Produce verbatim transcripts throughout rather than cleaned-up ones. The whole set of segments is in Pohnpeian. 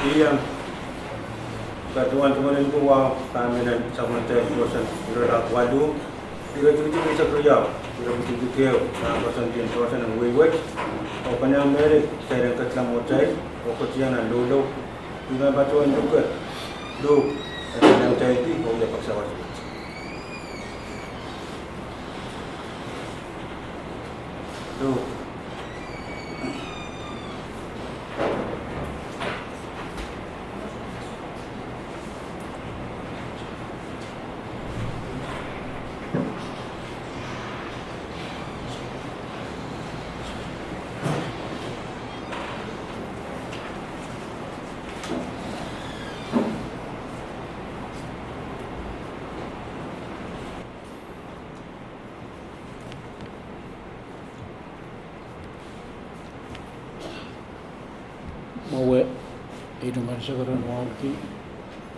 Iang, patohwan tungoalenki wahu dahme nan sapwellimatail Kolosse irelaud waluh, iretikitik eisek riau, iretikitik ehu, nan koasoandi en Kolosse nan wehi wet, oh konehng mehlel kitail en ketla mwohtail, oh ketieng nan loulou, iang patohwan luke, luke, en ketieng kitail di, oh ia pak sawas wet. Luke. Mwowe, ei tungoal sakaradahn wauneki,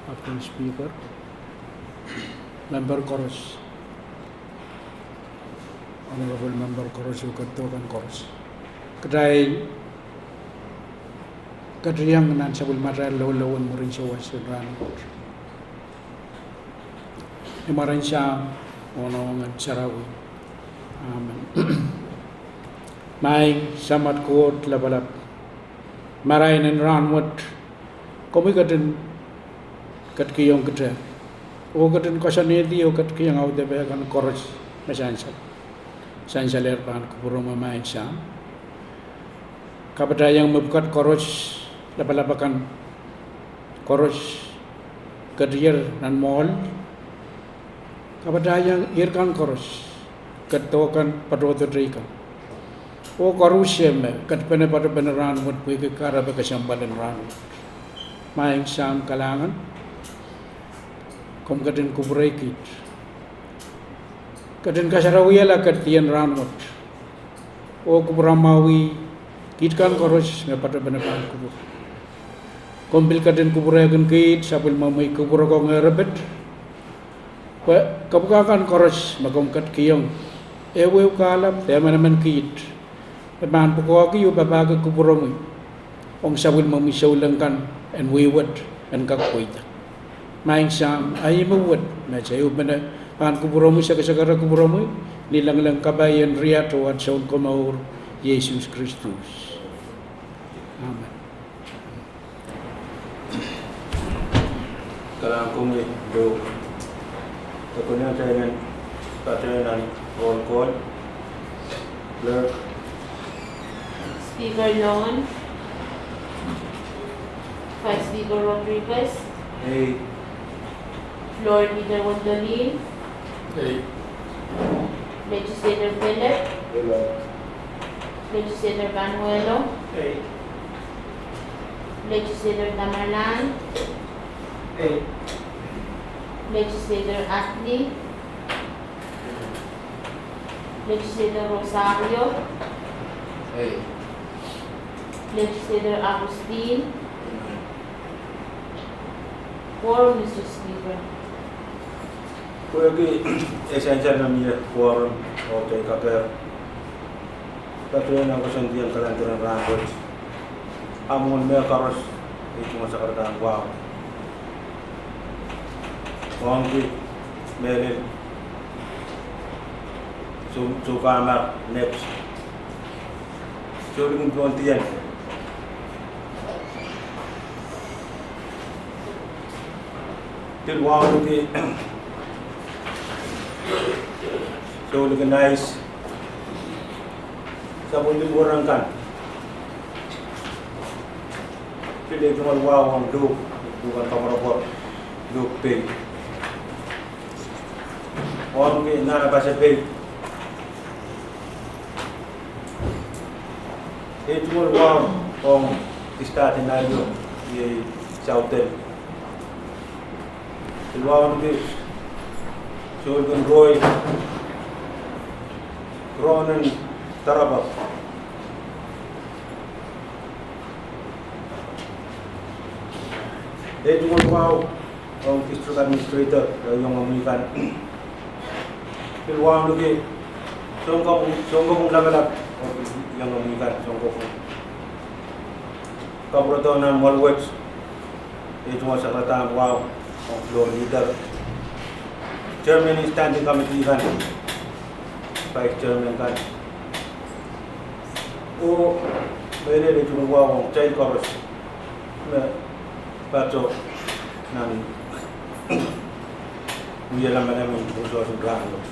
acting speaker, member koaros, honorable member koaros, oh ketidoken koaros. Kitail ketieng nan sapwellimatail loulou en mwurin sawas en rahnwet. Ni mwaren Sahm, oh Ngehn Sarawi. Amen. Maing Samat Koht Lapalap, marain en rahnwet, komwi ketin ketikihong kitail, oh ketin koasoanehdi oh ketikihong audepe kan koaros me sansal. Sansalehr pahn kupwuromwi, Maing Sahm. Kapatahiong mepwukat koaros, lapalap akan koaros, ketier nan mwoahl. Kapatahiong ihr kan koaros, ketidoken patohdo teikan, oh koaros me ketipene patopene rahnwet pwehki kahrepe kesempwal en rahnwet. Maing Sahm kalahngan, komw ketin kupwurei kiht, ketin kasarawihala ketidien rahnwet, oh kupwuramwahwih kiht kan koaros me patopene pahn kupwur. Komw pil ketin kupwurehkin kiht sapwellimomwi kupwurokong eripit, pwe kapwuka kan koaros me komw ketikihong, ehuehu kahlap de emenemen kiht, me pahn pwukoahki oh papahki kupwuromwi ong sapwellimomwi souleng kan en wehi wet en kak pweida. Maing Sahm, a ihme wet me se ehupene pahn kupwuromwi, sekaseka kupwuromwi, ni lengleng kapai en riat oh ahd Sounkomour, Iehsus Kristus. Amen. Kalahngan komwi, Luke. Kalahngan komwi, Luke. Speaker Lon, Vice Speaker Rodriguez. Ei. Floor Leader Wendolin. Ei. Legislator Philip. Ei. Legislator Panuelo. Ei. Legislator Tamerlan. Ei. Legislator Atli. Legislator Rosario. Ei. Legislator Augustine. Quorum, Mister Speaker. Pwehki e sansal me mie quorum, oh kitail kak patohwan koasoandi en kalender en rahnwet. A mwohn mehkoaros, ei tungoal sakaradahn wahu. Wauneki mehlel, sou, sounpar, next. Souleng en tohn dien. Pil wauneki souleng en ice. Sapwellime wereng kan. Pil ei tungoal wahu ong Luke, Luke en koapworopwor, Luke pei. Wauneki nan apasa pei. Ei tungoal wahu ong Easter de Nario, iei Saudel. Pil wauneki souleng en roi, Kronen Tarapap. Ei tungoal wahu ong District Administrator, eh, iong omwi kan. Pil wauneki Sounkopwung, Sounkopwung Lapalap, oh iong omwi kan, Sounkopwung. Kapwurodo nan mwoahl wet, Ei tungoal sakaradahn wahu ong floor leader, chairman en standing committee kan, vice chairman kan, oh mehlel, ei tungoal wahu ong kitail koaros me patoh nan wia lamalam en resource en rahnwet.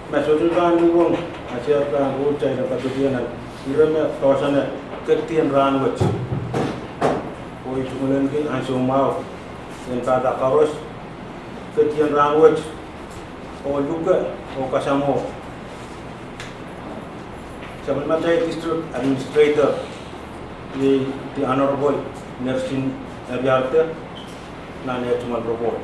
Ma sohte pahn uhwong, a se pahn uhwong, kitail en patohdi nan ire me koasoane ketidien rahnwet. Oh ei tungoal ahneki ansou mwahu en pahpa koaros ketidien rahnwet, oh luke, oh kasamwo sapwellimatail District Administrator, iei The Honorable Nelson Ariaratne, nan eh tungoal report.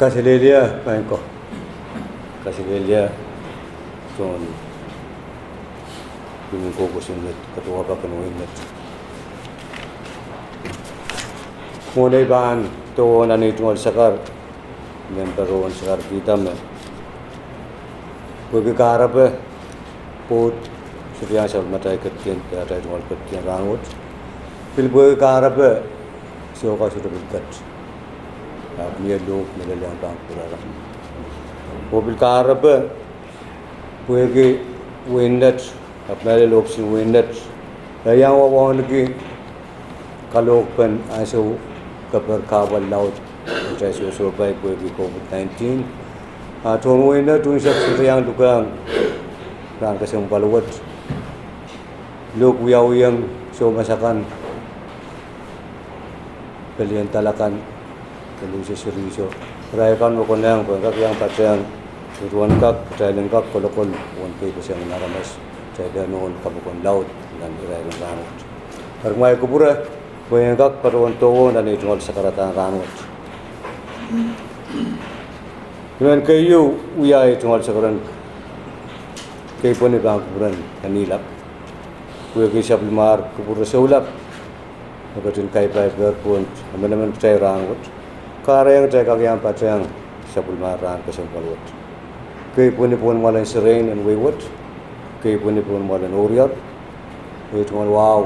Kaselehlie, maing ko. Kaselehlie tohn pwihn en koukousoan met, kaduwahpak en wehin met. Mwohn ei pahn dohng nan ei tungoal sakar, memper oh sakar kihda me pwehki kahrepe, pwoud, sohte iang sapwellimatail ketidien, atail tungoal ketidien rahnwet. Pil pwehki kahrepe, soh kan sohte pil ket. Ahpw mie lohk me lelehng pahn kupwurala. Oh pil kahrepe, pwehki wehin net, ahpw mehlel ohpis en wehin net, e iang wauneki kalohkpen ansou keper kahpwal laud, atail sohsohpai pwehki COVID nineteen. A tohn wehin net unsek sohte iang lukehiong rahn kesempwal wet. Lohk wiawihong soumas akan, pelien dal akan, pelien seri iso. Irail kan me konehng pwe en kak iang patehng, irail en kak, kitail en kak kolokol uwen keipeseng en aramas, kitail pahn nohn kapokon laud nan irair en rahnwet. Eri kumwail kupwure pwe en kak patohwan dohng nan ei tungoal sakaradahn rahnwet. I men keieu wia ei tungoal sakaradahn keipweni pahn kupwuren Kanilap, pwehki sapwellimomwi kupwure soulap me ketin kaipaiper pohn emenemen kitail rahnwet. Kahrehiong kitail kak iang patehng sapwellimomwi rahn kesempwal wet. Keipweni pohn mwoalen serein en wehi wet, keipweni pohn mwoalen ouriar, ei tungoal wahu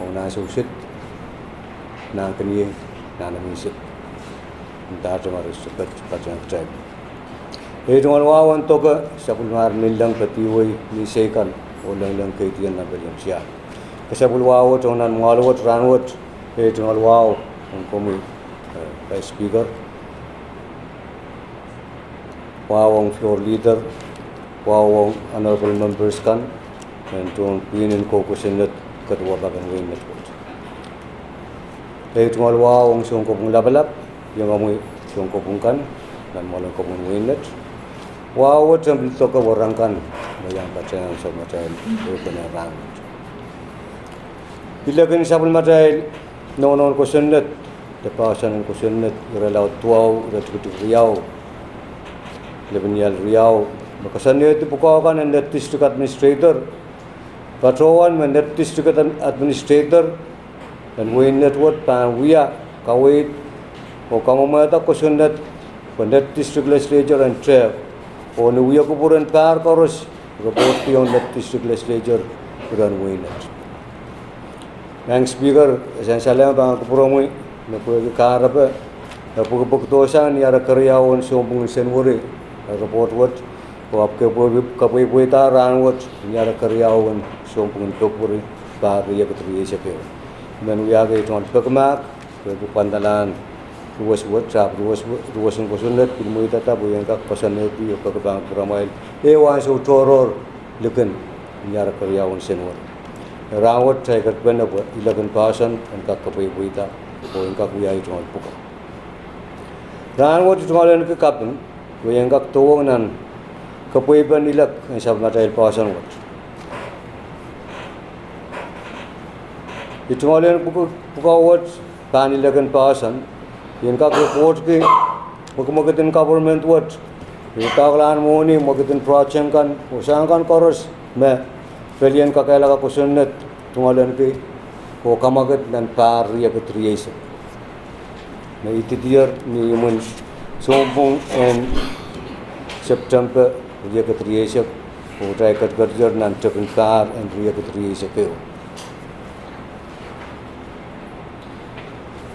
ong nan souset, nan keniei, nan imwin sik. Ndahte ma re sohte ket patehng kitail. Ei tungoal wahu en doke sapwellimomwi nin leng padiwei, nin seikan, oh lengleng keidien nan pelien tiahk. Kesempwal wahu wet ong nan mwoahl wet rahnwet, ei tungoal wahu ong komwi, eh, Vice Speaker. Wahu ong floor leader, wahu ong honorable members kan, en tohn pwihn en koukousoan met, kaduwahpak en wehin met wet. Ei tungoal wahu ong sounkopwung lapalap, iei komwi sounkopwung kan, nan mwoalen kopwung wehin met. Wahu wet en pil doke warek kan me iang patehng sapwellimatail ehu pene rahnwet. Ilek en sapwellimatail nohnohn kosonned, de poahsoan en kosonned, irelaud duwau, iretikitik riau, lepin ial riau, me koasoanehdi pwukoa kan en Lake District Administrator, patohwan me Lake District Administrator en wehin Nett wet pahn wia, kaweid, oh kamwomwehda kosonned pwe Lake District Legislature en tehk, oh ni wia kupwur en pahr koaros, report ong Lake District Legislature iren wehin Nett. Madam Speaker, e sansalehng pahn kupwuromwi me pwehki kahrepe, e pwukpwukdohsang ni ara keriau en sounpwong en Senweri, e report wet, oh ahpw kepwe-, kepwehpweida rahnwet ni ara keriau en sounpwong en Pwehpweri, pahr riekid rieisek ehu. I men wiahki ei tungoal pekimahk, pwehki pwandalahn duwes wet, ahpw duwes, duwes en kosonned pil mweidada pwe I en kak koasoanehdi oh peki pahn kupwuramwail ehu ansou tohrohr likin ni ara keriau en Senweri. Rahnwet kitail ketikihong pwe ilek en poahsoan en kak kepwehpweida oh en kak wia ei tungoal pwukoa. Rahnwet I tungoal en ki kaping, pwe I en kak duwehte nan kepwehpen ilek en sapwellimatail poahsoan wet. I tungoal en pwuko-, pwukoa wet pahn ilek en poahsoan, I en kak report ki mwekimwekid en government wet, doadoahk en mwohni, mwekid en project kan, oh soahng kan koaros me pelien kakehlaka kosonned tungoal en ki oh kamwakid nan pahr riekid rieisek me I didier ni imwin sounpwong en September riekid rieisek, oh kitail ketiketier nan tepin pahr en riekid rieisek ehu.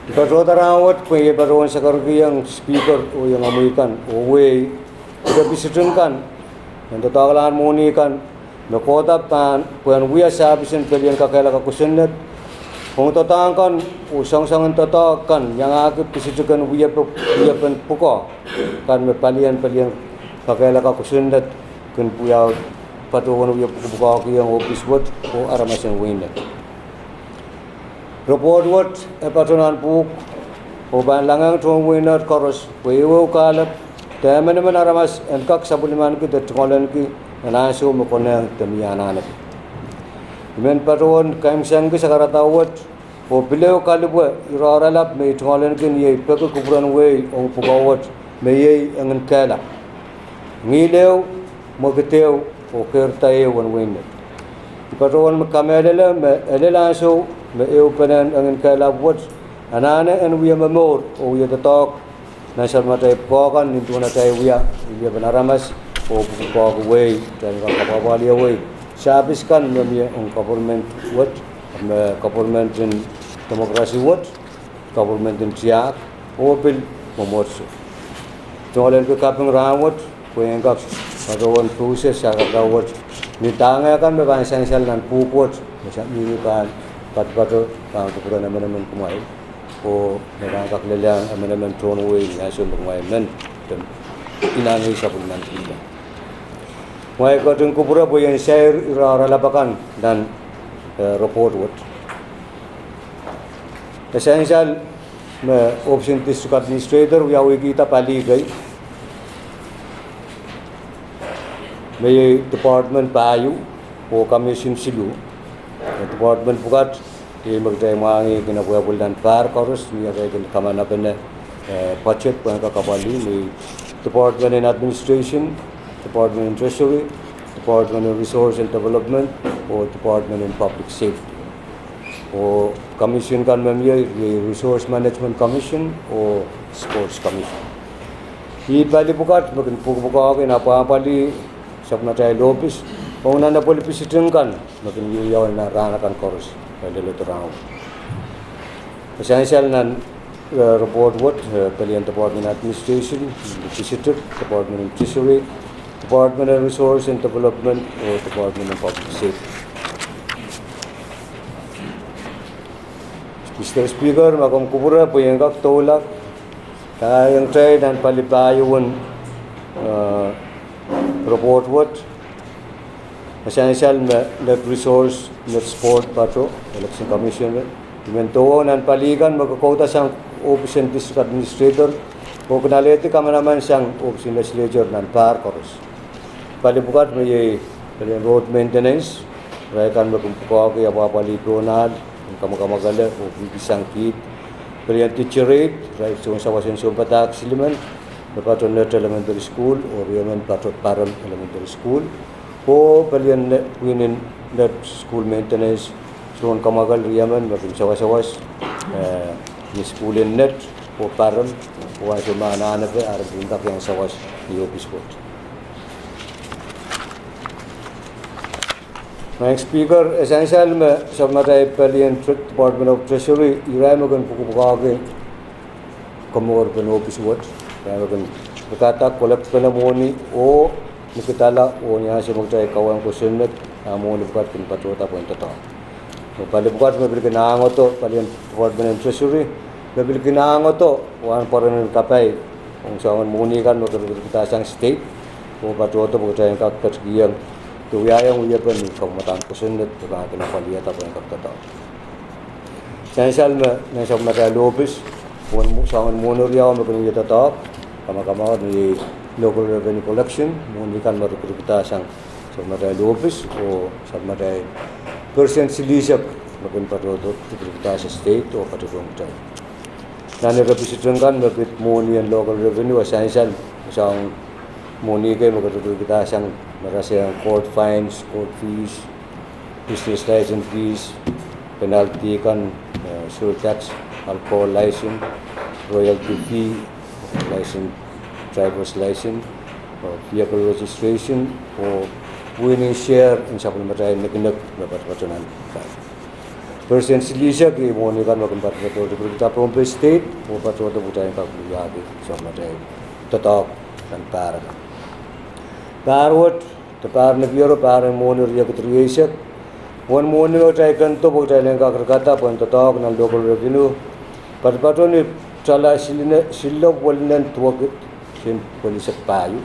I patohda rahnwet pwe I patohwan sakarkihong Speaker oh iengomwi kan oh wehi, de pisiteng kan, en doadoahklahn mwohni kan, me kohda pahn pwehn wia sahpis en pelien kakehlaka kosonned, ong doadoahk kan oh soangsoangen doadoahk kan iangahki pisitiken wiepe-, wiepen pwukoa kan me palien pelien kakehlaka kosonned kin pwukoa patohwan wie pwukpwukoahkihong ohpis wet oh aramas en wehin Nett. Report wet e patohwan pwuhk oh pahn langehng tohn wehin Nett koaros pwe ehuehu kahlap de emenemen aramas en kak sapwellimaniki de tungoal en ki nan ansou me konehng de mie anahne pil. I men patohwan kaimwisekki sakarada wet oh pil ehu kalipwe irair lap me I tungoal en ki ni ei peki kupwuren wehi ong pwukoa wet me iei Engin Kehlap. Ngihl ehu, mwekid ehu, oh keirda ehu en wehin Nett. I patohwan me kamehlele me e lel ansou me ehupenen Engin Kehlap wet anahne en wie momour oh wie doadoahk nan sapwellimatail pwukoa kan nin duwen atail wia, wiepen aramas oh pwukoa kan wehi, de en kak kapwapwalih wei sahpis kan me mie ong government wet, me government en democracy wet, government en tiahk, oh pil mwomwohdiso. Tungoal en ki kaping rahnwet pwe I en kak patohwan pwoson sakarada wet ni dahngeh kan me pahn sansal nan pwuhk wet, me sa-, mihmi pahn patopato pahn kupwuren emenemen kumwail, oh me pahn kak lelehng emenemen tohn wehi ni ansou me kumwail men, de inangih sapwellimanikihda. Kumwail ketin kupwure pwe I en sair irair lap akan nan, eh, report wet. E sansal me ohpis en District Administrator wiawihkihda pali kei, me iei department pahieu oh commission siluh. Department pwukat, iei me kitail mwahngih kin apwapwalih nan pahr koaros ni atail kin kamanapene, eh, budget pwehn kak apwalih, me iei Department en Administration, Department en Treasury, Department en Resource and Development, oh Department en Public Safety. Oh commission kan me mie, iei Resource Management Commission oh Sports Commission. Ih pali pwukat me kin pwukpwukoahki nan apwapwalih sapwellimatail ohpis, ong nan apwalih pisiteng kan me kin wiawi nan rahn akan koaros, eh, leledo rahnwet. E sansal nan, eh, report wet, eh, pelien Department Administration, Legislative, Department of Treasury, Department of Resource and Development, oh Department of Public Safety. Mister Speaker, ma komw kupwure pwe I en kak doula, kahieng kitail nan pali pahieu en, eh, report wet, e sansal me Lake Resource, Lake Sport pato, Election Commission, I men doula nan pali kan me kokouda sang ohpis en District Administrator, oh kin alehdi kamanaman sang ohpis en Legislature nan pahr koaros. Pali pwukat me iei pelien road maintenance, irail kan me kin pwukoahki apwahpwalih pohn ahl, kin kamwakamwakele oh kihkihsang kiht. Pelien ditch rate, irail soun sawas en sounpadahk silimen, me pato Nett Elementary School oh riemen pato Parel Elementary School. Oh pelien ne-, pwihn en Nett School maintenance, soun kamwakel riemen me kin sawasawas, eh, ni sukuhl en Nett oh Parel, oh ansou me anahnepe, irail kin kak iang sawas ni ohpis wet. Madam Speaker, e sansal me sapwellimatail pelien Tre-, Department of Treasury, irail me kin pwukpwukoahki komourpen ohpis wet, irail me kin pwukada collect-pene mwohni oh nikidala oh ni ansou me kitail kawehn kosonned, ah mwohni pwukat kin patohda pwehn doadoahk. Oh pali pwukat me pil kin ahngdo, pelien Department en Treasury, me pil kin ahngdo, oh ahn pwaronen kapai, ong soangen mwohni kan me kin rikirikidasang state, oh patohdo pwe kitail en kak ketikihong, de wiahiong wiepen ni kamwadang kosonned, de pahn kin apwalihada pwehn kak doadoahk. Sansal me, me sapwellimatail ohpis, wen mo-, soangen mwohni riau me kin wia doadoahk, kamwakamwakele ni local revenue collection, mwohni kan me rikirikidasang sapwellimatail ohpis, oh sapwellimatail percent silihsek me kin patohdo rikirikidasang state oh patohdo kitail. Nan ire pisitin kan me pid mwohni en local revenue, e sansal, soangen mwohni kei me kin rikirikidasang, me rasehng court fines, court fees, business license fees, penalty kan, eh, sewol tax, alcohol license, royalty fee, license, driver's license, oh vehicle registration, oh pwihn en share en sapwellimatail nekinek me patopato nan kan. Percent silihsek iei mwohni kan me kin patopato rikirikidahng Pohnpei State, oh patohdo pwe kitail en kak wiahki sapwellimatail doadoahk nan pahr kan. Pahr wet, de pahr nekiero, pahr en mwohni riekid rieisek. Wen mwohni me kitail kin doadoahk, pwe kitail en kak rikada pwehn doadoahk nan local revenue, patopato ni tala siline-, silop welinen duwekid, sen welisek pahieu.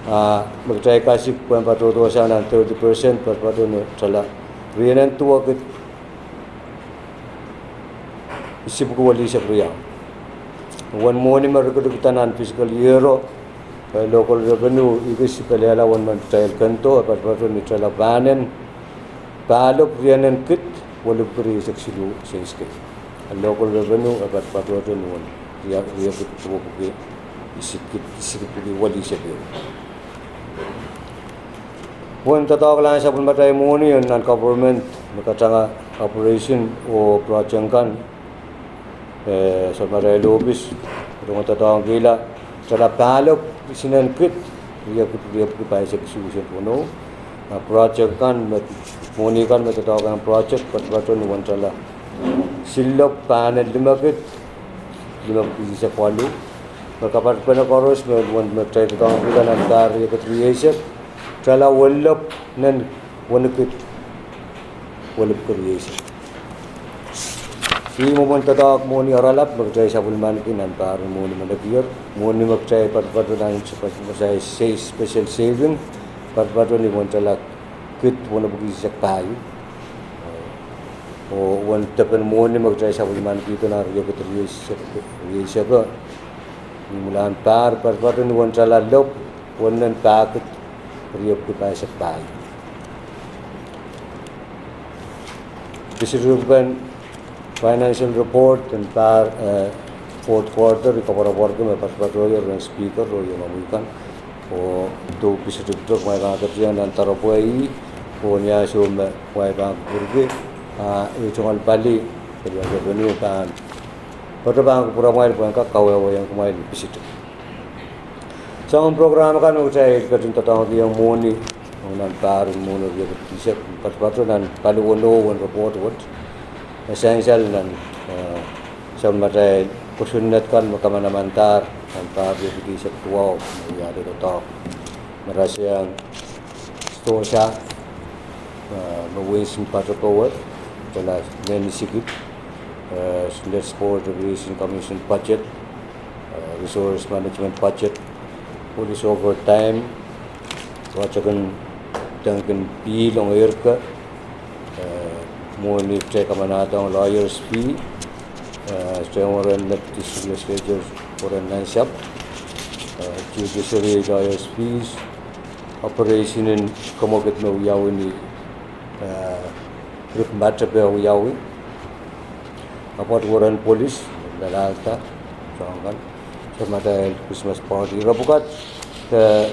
Ah me kitail kasik pwehn patohdohsang nan thirty percent, patopato ni tala rienen duwekid, isipwiki welisek riau. Wen mwohni me rikirikida nan fiscal year-o, eh, local revenue, I kis pil lella wen men kitail kin doadoahk, e patopato ni tala pahnen, pahlop rienen kid, welipwiki rieisek siluh sentike. Local revenue, e patopato ni wen ria-, riekid duwepwiki, isipwiki, isipwiki welisek ehu. Wen doadoahklahng sapwellimatail mwohni en nan government me katanga operation oh project kan, eh, sapwellimatail ohpis, rong doadoahngkihla, tala pahlop isinen kid, riekid, riepwiki pahisek isuh sent weneu. Ah project kan me, mwohni kan me doadoahk nan project, patopato ni wen tala silop pahnen limekid, limepwiki isek waluh. Me kapatpene koaros me wen me kitail doadoahngkihla nan pahr riekid rieisek, tala welilop nen wenikid, welipwiki rieisek. Ih mwomwen doadoahk mwohni oaralap me kitail sapwellimaniki nan pahr en mwohni me nekier, mwohni me kitail patopato nan special saving, patopato ni wen tala kid wenepwiki isek pahieu. Oh wen depen mwohni me kitail sapwellimanikihdo nan riekid rieisek, rieisek, ni mwulan pahr, patopato ni wen tala lop, wennen pahkid, riepwiki pahisek pahieu. Pisirikpen financial report en pahr, eh, fourth quarter, I koapworopworki me patopatohier rehn Speaker oh iengomwi kan. Oh tou pisirikpen kumwail pahn ketin nan doaropwe ih, oh ni ansou me kumwail pahn kupwurki, ah, ei tungoal pali, pelien revenue pahn, patopato pahn kupwuramwail pwehn kak kawehwehiong kumwail pisirikpen soangen program kan me kitail ketin doadoahngkihong mwohni, ong nan pahr en mwohni riekid rieisek, patopato nan pali weneu en report wet. E sansal nan, eh, sapwellimatail kosonned kan me kamanamandahr nan pahr riekid rieisek duwau, me wiahda doadoahk, me rasehng STOSA, eh, me wehin Simbatopowe, tala mehn isikid, eh, Nett Sport Recreation Commission budget, eh, resource management budget, police overtime, project en dengkin pihl ong eirke, eh, mwohni kitail kamanadohng lawyers fee, eh, kitail mwurin Nett District Legislature, mwurin nansapw, eh, judiciary lawyers fees, operation en kamwakid me wiawi ni, eh, Rikmat Tepe wiawi. Apwat weren polis, lalaudla, soangen, sapwellimatail Christmas party. Ire pwukat, eh,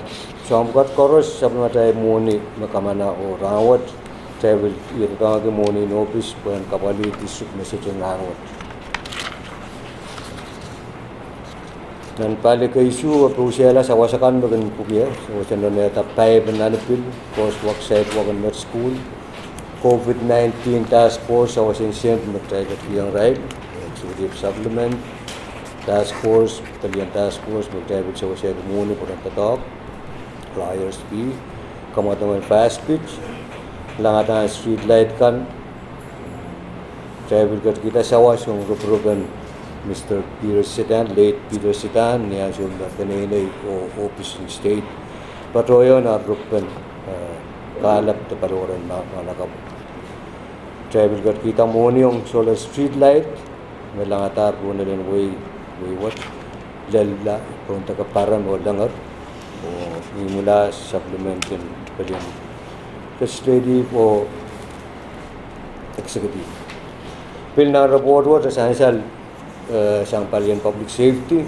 soahng pwukat koaros, sapwellimatail mwohni me kamana oh rahnwet, kitail pil iet doadoahngki mwohni en ohpis, pwehn kapwalih district me sohte rahnwet. Nan pali keisuh, e pwousehla sawas akan me kin pwukia, sawas en nonehda paip en nan pil, coursework, sidewalk en met school, COVID nineteen task force, sawas en sent me kitail ketikihong irail, executive supplement, task force, pelien task force, me kitail pil sewesehki mwohni pwurehng doadoahk, lawyers fee, kamwadong en FAST pitch, langada street light kan, kitail pil ketikihda sawas ong rupurup en Mister Peter Sitan, late Peter Sitan, ni ansou me peneinei oh ohpis en state, patohwan rupen, eh, kahlap de paliwar en Mount Kinabalu. Kitail pil ketikihda mwohni ong solar street light, me langadahr pwunel en wehi, wehi wet, lella, pwunel deke Paran oh Lenger, oh imwila supplement en pelien legislative oh executive. Pil nan report wet e sansal, eh, sang palien public safety,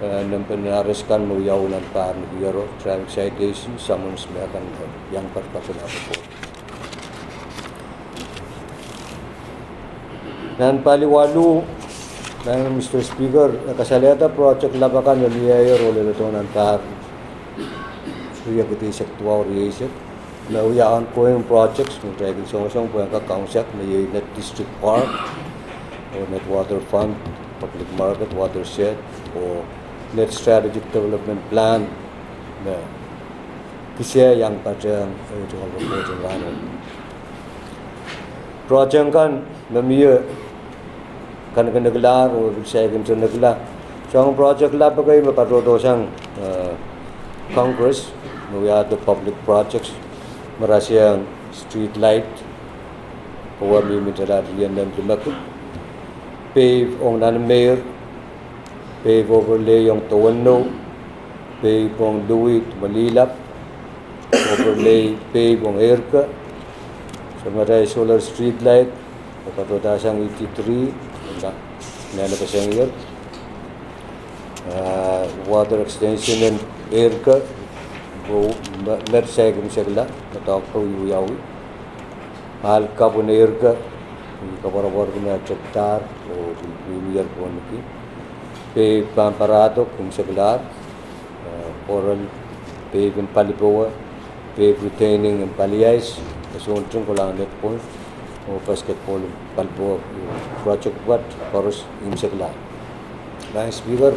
eh, nempen arrest kan me wiawi nan pahr ni Bureau, traffic citation, summons me kan, eh, iang patpato nan report. Nan pali waluh, nan Mister Speaker, e kasalehda project lap akan me mieier oh leledo nan pahr riekid eisek duwau rieisek. Me wia ongoing projects me kitail kin songosong pwehn kak kaunsekala, me iei Net District Park, oh Net Water Fund, Public Market, Watershed, oh Net Strategic Development Plan, me kitail iang patehng, eh, tongoal report en rahnwet. Project kan me mie, kanekenekilahr oh pil saikinte nekila. Soangen project lap ekei me patohdo sang, eh, Congress, me wiahda public projects, me rasehng street light, kowe mihmi tala rienen limekid, pave ong Nanmeir, pave overlay ong Dowennou, pave ong Louis Malilap, overlay pave ong Eirke, sapwellimatail solar street light, me patohda sang eighty-three, na, nan keseng ier, ah, water extension en Eirke, oh, me, me saikinte sekila, me doadoahk pwe wiawi. Ahl kapw en Eirke, I koapworopworki me tepdahr, oh, mihmi ier pwoniki. Pave pahn Paradok, imseklahr, eh, Coral, pave en Palipowa, pave retaining en Paliais, e sohte kolahng net point, oh, basketball Palipowa, eh, project pwukat, koaros imseklahr. Madam Speaker,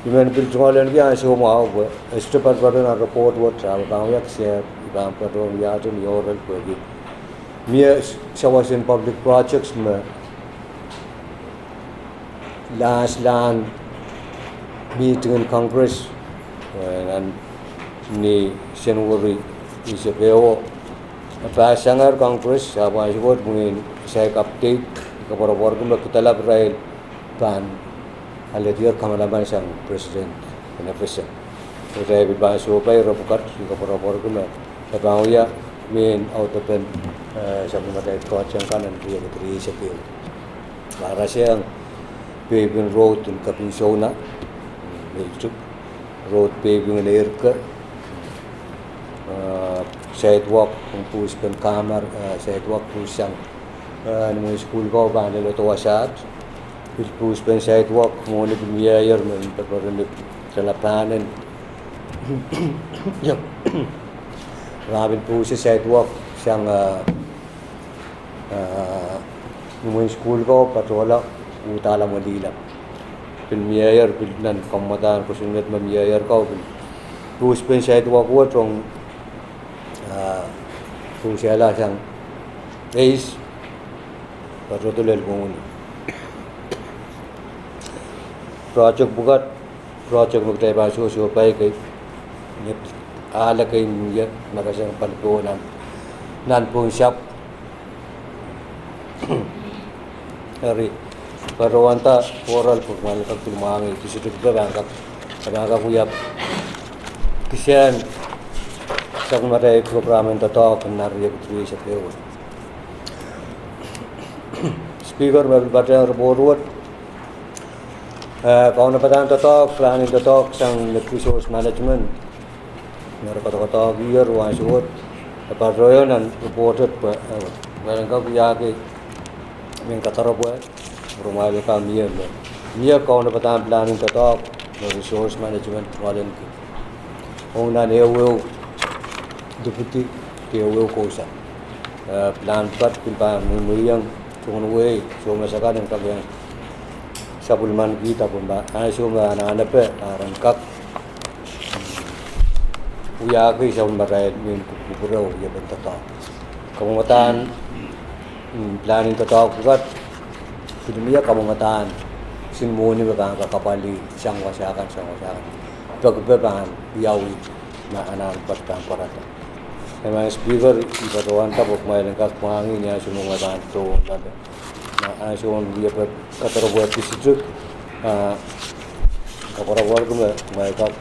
I men pil tungoalenki ansou mwahu pwe, e sohte patopato nan report wet, ah, pahn wia kis, I pahn patohwan wiahte ni oral pwehki mie sawas en public projects me last, last meeting en Congress, eh, nan ni Senweri eisek ehu, e pass sang Congress, ah pahn sukot mwein saik update, I koapworopworki me kidala pwe irail pahn alehdier kamanaman sang President en FSM. Kitail pil pahn sohpai ire pwukat, I koapworopworki me e pahn wia mehn audepen, eh, sapwellimatail project kan en riekid rieisek ehu. Rasehng paving road en Kapinsouna, Meiltuk, road paving en Eirke, eh, sidewalk, pwuhspen kamar, eh, sidewalk pwuhsang, eh, ni mwein sukuhl ko pahn leledo wasaht, pil pwuhspen sidewalk, mwohni pil mieier me patohdo ni Talapanen. Ia, ma pil pwuhs sidewalk sang, eh, eh, ni mwein sukuhl ko patohla, uhdahla Mwelilap. Pil mieier, pil nan kamwadahn kosonned me mieier ko, pil pwuhspen sidewalk wet ong, eh, pwuhsehla sang eis, patohdo lel mwohni. Project pwukat, project me kitail pahn sohsohpai kei, ni ahl ekei mie, me kasang Palipowa nan, nan pohn sahpw. Eri, patohwanda oral pwe ma lelkak pil mwahngih, district pahn kak, pahn kak wia kisehn sapwellimatail program en doadoahk nan riekid rieisek ehu. Speaker, me pil patehng report wet, eh, kaunopadahn doadoahk, planning doadoahk sang natural resource management. Me re koadokoadoahkier ansou wet, e patohwan nan report wet pwe, eh, me re kak wiahki mehn kadaropwe, re mwail kan mie me, mie kaunopadahn planning doadoahk, me resource management knowledge. Ong nan ehuehu deputy, ehuehu kousoan. Eh, plan pwukat pil pahn mwimwihiong, soangen wehi, soh me sakan en kak iang sapwellimanikihda pwe ma, ansou me anahnepe, a ren kak wiahki sapwellimatail mehn kupwukupwure oh iepen doadoahk. Kamwomwadahn, mm, planning doadoahk pwukat, pil mie kamwomwadahn, sin mwohni me pahn kak apwalih, sang wasa kan, sang wasa kan. Peki pwe pahn wiawi, ma anahn pwukat pahn pwarada. Madam Speaker, I patohwanda pwe kumwail en kak mwahngih ni ansou me kumwail pahn tohn lale. Ma ansou me wiepe kadaropwe district, ah, koapworopworki me, me kak,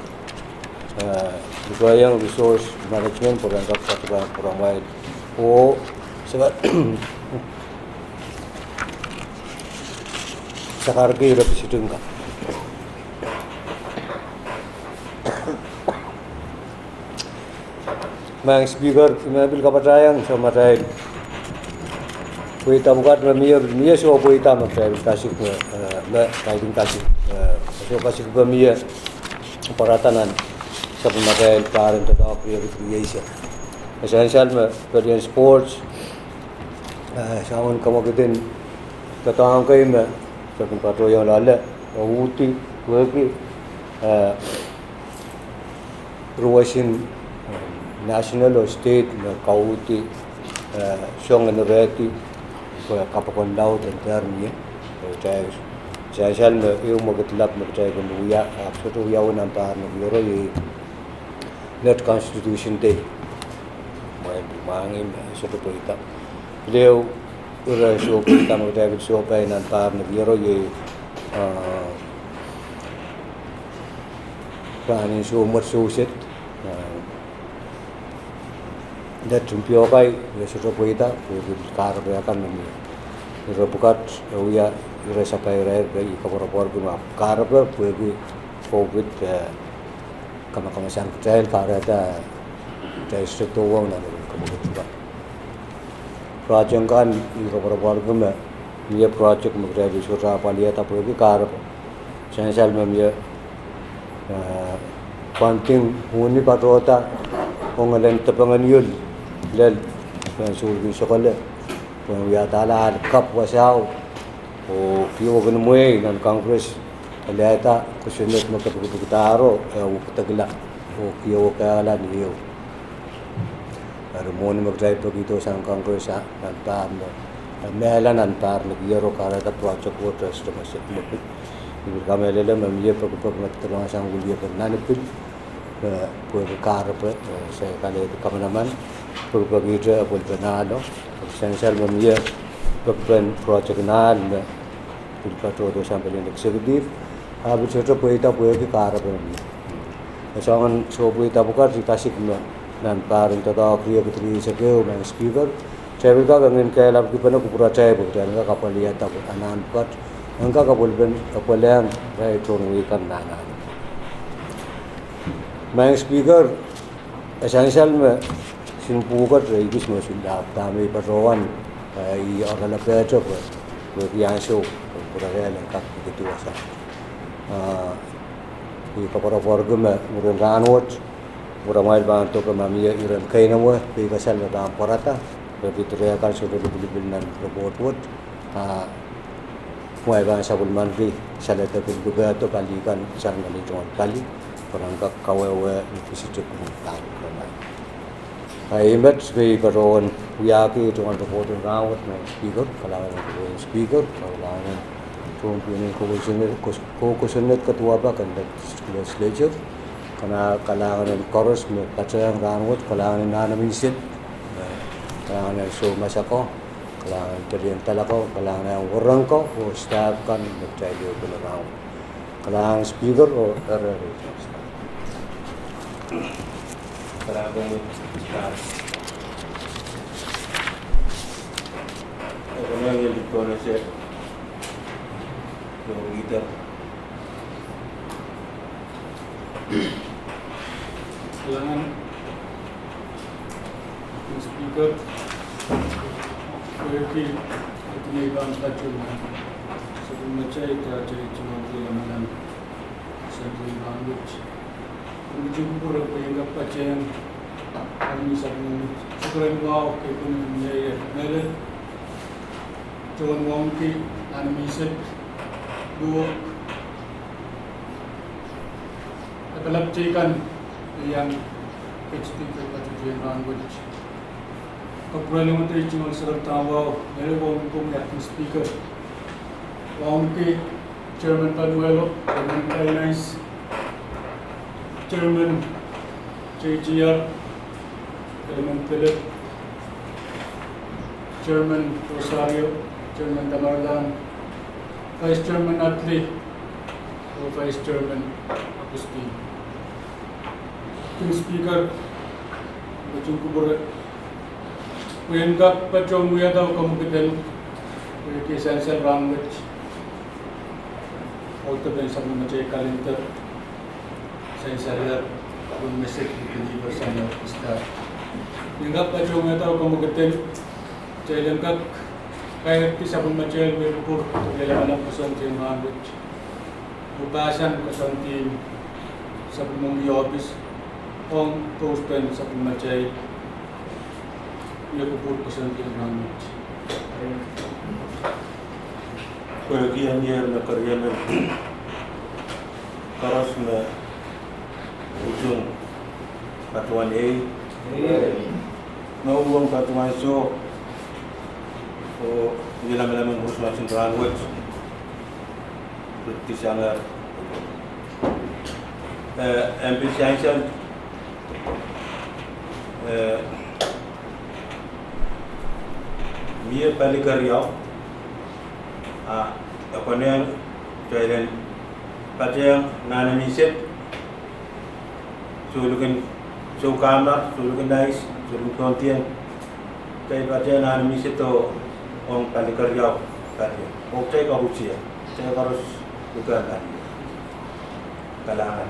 ah, require resource management pwe re kak kak pahn pwuramwail. Oh, se, sakarki ire district kan. Madam Speaker, I men pil kapatahiong sapwellimatail pweida pwukat me mie, mie soh pweida me kitail kasik, eh, me kitail kasik, eh, soh kasik pwe mie pwarada nan sapwellimatail pahr en doadoahk riekid rieisek. E sansal me pelien sports, eh, soangen kamwekid en doadoahk kei me, soangen patohwan loale, eh, uhdi, pwehki, eh, ruwesin, eh, national oh state me kauhdi, eh, soangen rehdi, pwe kapokon laud en dehr mie, eh, kitail, sansal me ehu mwekid lap me kitail kin wia, ahpw sohte wiawi nan pahr me kiero iei Net Constitution Day. Mwein pil mwahngih me sohte pweida. Pil ehu ire soh pweida me kitail pil sohpai nan pahr me kiero iei, ah, rahn en soh mwet sewese, ah, Net en piokai, e sohte pweida, pwehki kahrepe kan me mie. Ire pwukat, e wia ire sapairail, pwe I koapworopworki me kahrepe, pwehki COVID, eh, kamakamasang kitail, kahrehda, eh, kitail sohte dohwong nan kamwekid pwukat. Project kan, I koapworopworki me, mie project me kitail sohte apwalihada pwehki kahrepe. Sansal me mie, eh, funding, mwohni patohda, ong elen depengeniol, lel, pahn sukuhlki sokole, pwe wiahda ahl kapw wasao, oh kihwei kin mwehi nan Congress, elehda kosonned me kepikipikdahro, eh, wekidekla, oh kihwei kehla ni ehu. Eri mwohni me kitail pekihdo sang Congress, ah, nan pahr me, eh, mehla nan pahr me kiero kahrehda project wet, eh, sohte me se me pil. I pil kamehlele me mie pekipek me doadoahk sang wiepen nan pil, eh, pwehki kahrepe, eh, se kalehdi kamanaman, pekipekihte, eh, pwelpen ahlo, sansal me mie pekipen project en ahl me pil patohdo sang pelien executive, ahpw sohte pweida pwehki kahrepe me mie. E soangen soh pweida pwukat I kasik me nan pahr en doadoahk riekid rieisek ehu, Madam Speaker, kitail pil kak ngehn kehlail kipene kupwuratail pwe kitail kak apwalihada pwe anahn pwukat en kak apwalpen, apwalehng irail tohn wehi kan nan anahn. Madam Speaker, e sansal me sin pwukat re ekis me sohla dahme I patohwan, eh, I oaralapihte pwe, pwehki ansou, pwe irail en kak kihdi wasa. Ah, I koapworopworki me mwurin rahnwet, mwuramwail pahn doke ma mie iren keinemwe, peikasal me pahn pwarada, re pid reh kan sohte lipilipil nan report wet, ah, kumwail pahn sapwellimaniki saledek en lukehdo pali kan sang nan tohn pali, pwe ren kak kawehwe ni district me pahn pwarada. Ah, ih met me I patohwan wiahki tohn report en rahnwet, Madam Speaker, kalahngan en Speaker, kalahngan en tohn pwihn en koukosonned, kos-, koukosonned kaduwapak en Legislature, kalahngan en koaros me patehng rahnwet, kalahngan en Anahn Minsel, eh, kalahngan en soumas ako, kalahngan en pelien dal ako, kalahngan en werenko oh staff kan me kitail ehupene rahnwet. Kalahngan Speaker oh ere, ere, Kalahngan. Ekonong en Lieutenant Colonel Sir Lorita. Kalahngan, Mister Speaker, pwehki iei pahn patohwan sapwellimatail, atail tungoal lamalam, Central Bank wet. Komw ketin kupwure pwe I en kak patehng anahne sapwellime, sukuhrehn wahu keipweni en mehlel, tohn wauneki, anahne miset, luhk, lapalap teikan, iang H P ke patohwan rahnwet. Kapwurehng ong atail tungoal sarawi wahu, mehlel wauneki, Acting Speaker, wauneki, Chairman Panuelo, Chairman Kainais, Chairman J T R, Chairman Philip, Chairman Rosario, Chairman Tamerlan, Vice Chairman Atli, oh Vice Chairman Augustine. Acting Speaker, komw ketin kupwure pwe I en kak patohwan wiahda komw kehn, pwehki sansal rahnwet, oh depwin sapwellimatail calendar, sansal, sapwellimatail December, January, Easter. I en kak patohwan wiahda komw kehn, kitail en kak kairdi sapwellimatail wia kupwur, wia lamalam koasoandi en rahnwet. Oh pahsan koasoandi sapwellimomwi ohpis, ong post en sapwellimatail wia kupwur koasoandi en rahnwet. Pwehki enier me keriemen koaros me utung patohwan ei, me uhwong patohwan soh, oh ni lamalam en Krismas en rahnwet, riktisanger, eh, M P Johnson, eh, mie pali keriau, a, e konehng kitail en patehng anahne miset, soh likin, soh kamar, soh likin ais, soh likin tohn tieng. Kitail patehng anahne miset oh ong pali keriau, pali. Oh kitail koasoia, kitail koaros luke pali. Kalahngan.